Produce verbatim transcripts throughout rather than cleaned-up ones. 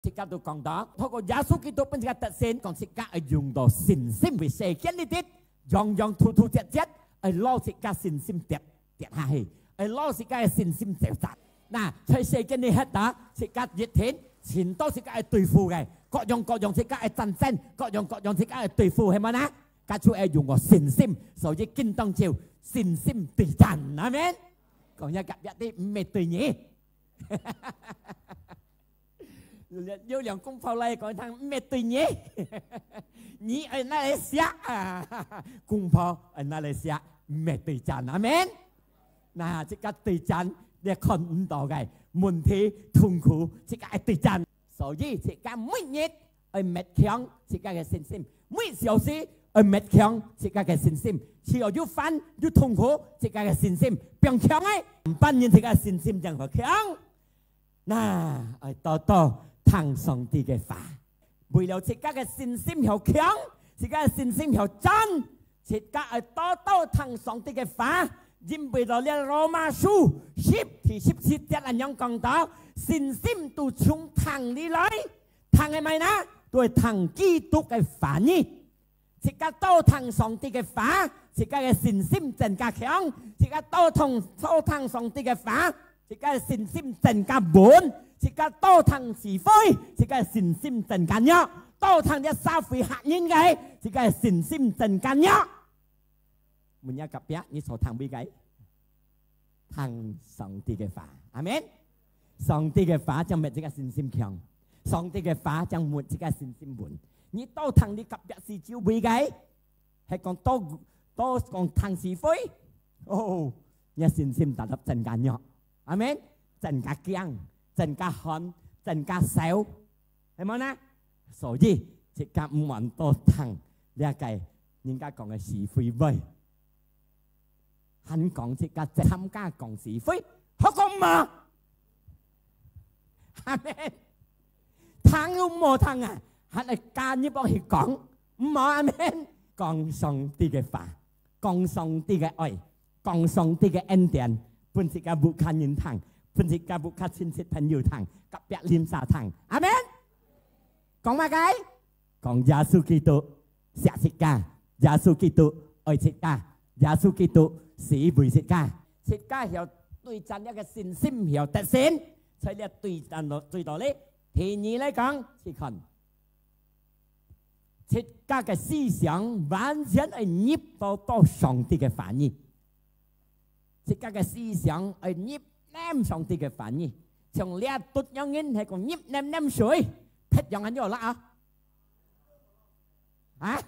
自家都講到，透過耶穌基督分自家得勝，講自家愛用到信心為世間裡底，樣樣突突折折，愛摎自家信心跌，跌下去，愛摎自家个信心走散。那，在世間裡歇到，自家一天，尋到自家愛對付个，各樣各樣自家愛戰爭，各樣各樣自家愛對付，係無呢？該就愛用到信心，所以今當晝信心對戰，阿們。講一下隔壁个，毋係對你。有，有兩公婆來講，佢毋係對你，你愛拿來食啊，公婆愛拿來食，毋係對戰，阿們。那，自家對戰，你看毋到个問題、痛苦，自家愛對戰。所以，自家每日愛搣強自家个信心，每小時愛搣強自家个信心，只要有煩、有痛苦，自家个信心變強个，毋單淨自家信心正會強。 那，愛多多聽上帝个話。為了自家个信心曉強，自家个信心曉真，自家愛多多聽上帝个話。因為到這羅馬書十第十七節恁樣講到，信心都從聽裡來，聽个麼个呢？都係聽基督个話語。 自家多聽上帝个話，自家个信心增加強；自家多聽，多聽上帝个話，自家个信心增加穩；自家多聽是非，自家个信心增加弱；多聽這社會嚇人个，自家个信心增加弱。問一下隔壁，你所聽哪个？ 聽上帝个話。阿們。上帝个話正搣自家信心強，上帝个話正搣自家信心穩。你多聽你隔壁四周圍个，係講多，多講聽是非，哦，你信心tetap增加弱。阿們。增加驚，增加寒，增加愁，係無呢？所以，自家毋好多聽這个人家講个是非話。 還講自家參加講是非，好講無？阿們。聽又無聽啊，還愛加入落去講，毋好，阿們。講上帝个話，講上帝个愛，講上帝个恩典，分自家屋下人聽，分自家屋下親戚朋友聽，隔壁鄰舍聽。阿們。講麼个？講耶穌基督惜自家，耶穌基督愛自家，耶穌基督死為自家。自家曉對戰這个信心曉得勝，在這對戰落，對到咧。第二來講，去看，自家个思想完全愛入到，到上帝个話語。 自家个思想愛入淰上帝个話語，像這肚樣人係講入淰淰水，忒樣恁樣啦啊！啊？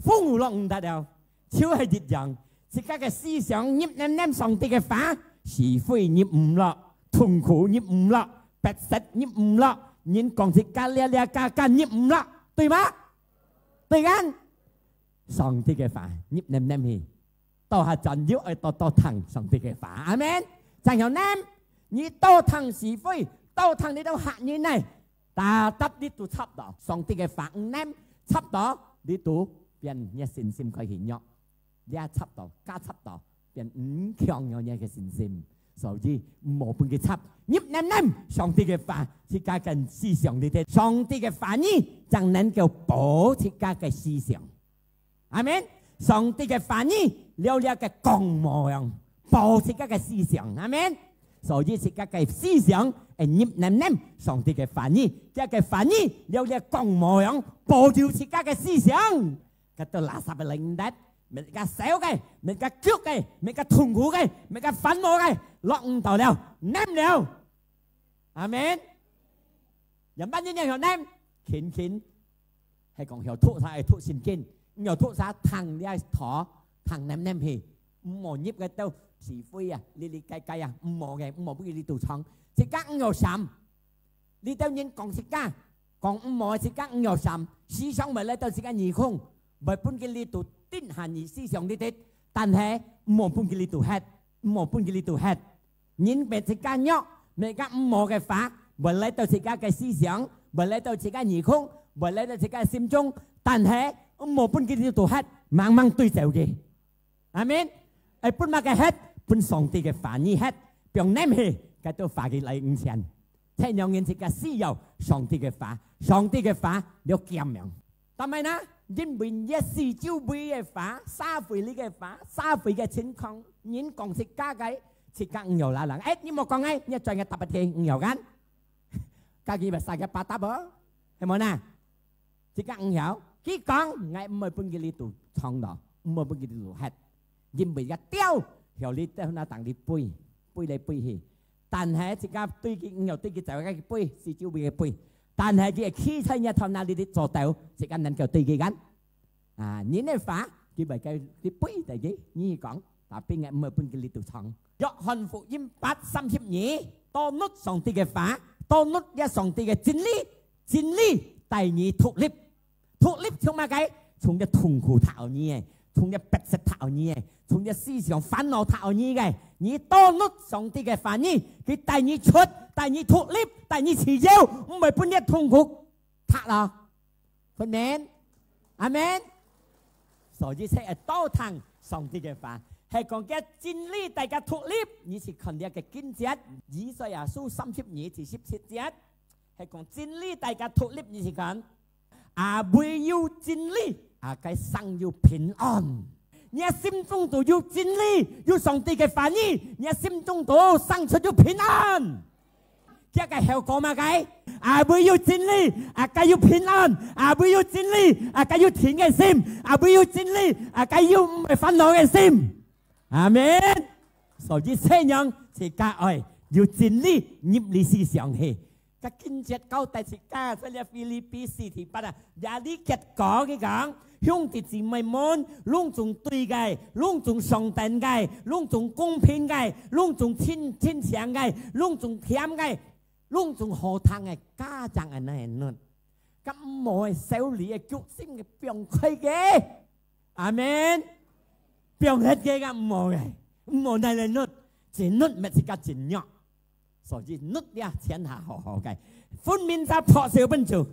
風有落毋得了，就係一樣。自家个思想入淰淰上帝个話，是非入毋落，痛苦入毋落，逼迫入毋落，人講自家這這該該入毋落，對嗎？對kan？上帝个話入淰淰去。 到下轉又愛多多聽上帝个話。阿們。正曉淰，你多聽是非，多聽這兜嚇人呢，tetap你都插到上帝个話毋淰，插到你都變你信心開始弱，這插到，該插到，變毋強了你个信心。所以，毋好分佢插，入淰淰上帝个話，自家个思想裡底，上帝个話語正能夠保自家个思想。 阿們。上帝个話語，了這个鋼模樣，保自家个思想。阿們。所以自家个思想，愛入淰淰上帝个話語，這个話語，了這鋼模樣，保住自家个思想。該兜垃圾个零蛋，搣自家愁个，搣自家急个，搣自家痛苦个，搣自家煩惱个，落毋到了，淰了。 阿們。仰般人曉淰？勤勤，係講曉讀儕愛讀聖經，毋曉讀儕聽這道，聽淰淰去，毋好入該兜是非啊，裡裡該該啊，毋好个，毋好分佢裡肚藏。自家毋曉閃，這兜人講自家，講毋好个自家毋曉閃，時常會來到自家耳空，會分佢裡肚定下你思想裡底，但係毋好分佢裡肚歇，毋好分佢裡肚歇。 人搣自家弱，搣自家毋好个話，會來到自家个思想，會來到自家耳空，會來到自家心中，但係毋好分佢裡肚歇，猛猛對走佢。阿們。愛分麼个歇？分上帝个話語歇，放淰去，該兜話語來毋前。這兩人自家需要上帝个話，上帝个話了救命。但係呢，因為一四周圍个話，社會裡个話，社會个情況，人講自家个，自家毋曉啦人。誒，你莫講誒，你轉个答不聽，毋曉kan？家己咪晒个巴答哦，係無呢？自家毋曉，佢講，𠊎毋會分佢裡肚藏咯，毋會分佢裡肚歇，因為一掉，曉裡兜那當裡飛，飛來飛去。但係自家對佢毋曉對佢走个飛，四周圍个飛。但係佢會企在一頭那裡裡做到，自家能夠對佢kan。啊，人个話，佢會該佢飛在佢，你講，tapi𠊎毋會分佢裡肚藏。約翰福音八三十二，多讀上帝个話，多讀這上帝个真理，真理帶你獨立。獨立從麼个？從這痛苦䌈你个，從這迫切䌈你个，從這思想煩惱䌈你个。你多讀上帝个話語，佢帶你出，帶你獨立，帶你自由，毋會分這痛苦䌈咯。阿門，阿門。所以這係愛多聽上帝个話，係講个真理帶佢獨立。你去看這个經節，以賽亞書三十二第十七節，係講真理帶佢獨立，你去看。 啊，唯有真理，啊，該生有平安。你个心中肚有真理，有上帝个話語，你个心中肚生出有平安。這个效果麼个？啊，唯有真理，啊，該有平安。啊，唯有真理，啊，該有定个心。啊，唯有真理，啊，該有毋會煩惱个心。阿門。所以，這樣自家愛有真理入你思想去。 个經節交代自家，在這腓立比四第八啊，也裡結果佢講，兄弟姊妹們，攏總對个，攏總上等个，攏總公平个，攏總親，親情个，攏總甜个，攏總好聽个，家長恁樣个律。該毋好个，手裡个、腳心个，放開个。阿門。放忒个，該毋好个，毋好拿來律，一律搣自家真弱。 所以律這全下好好个，分明就拍手分主。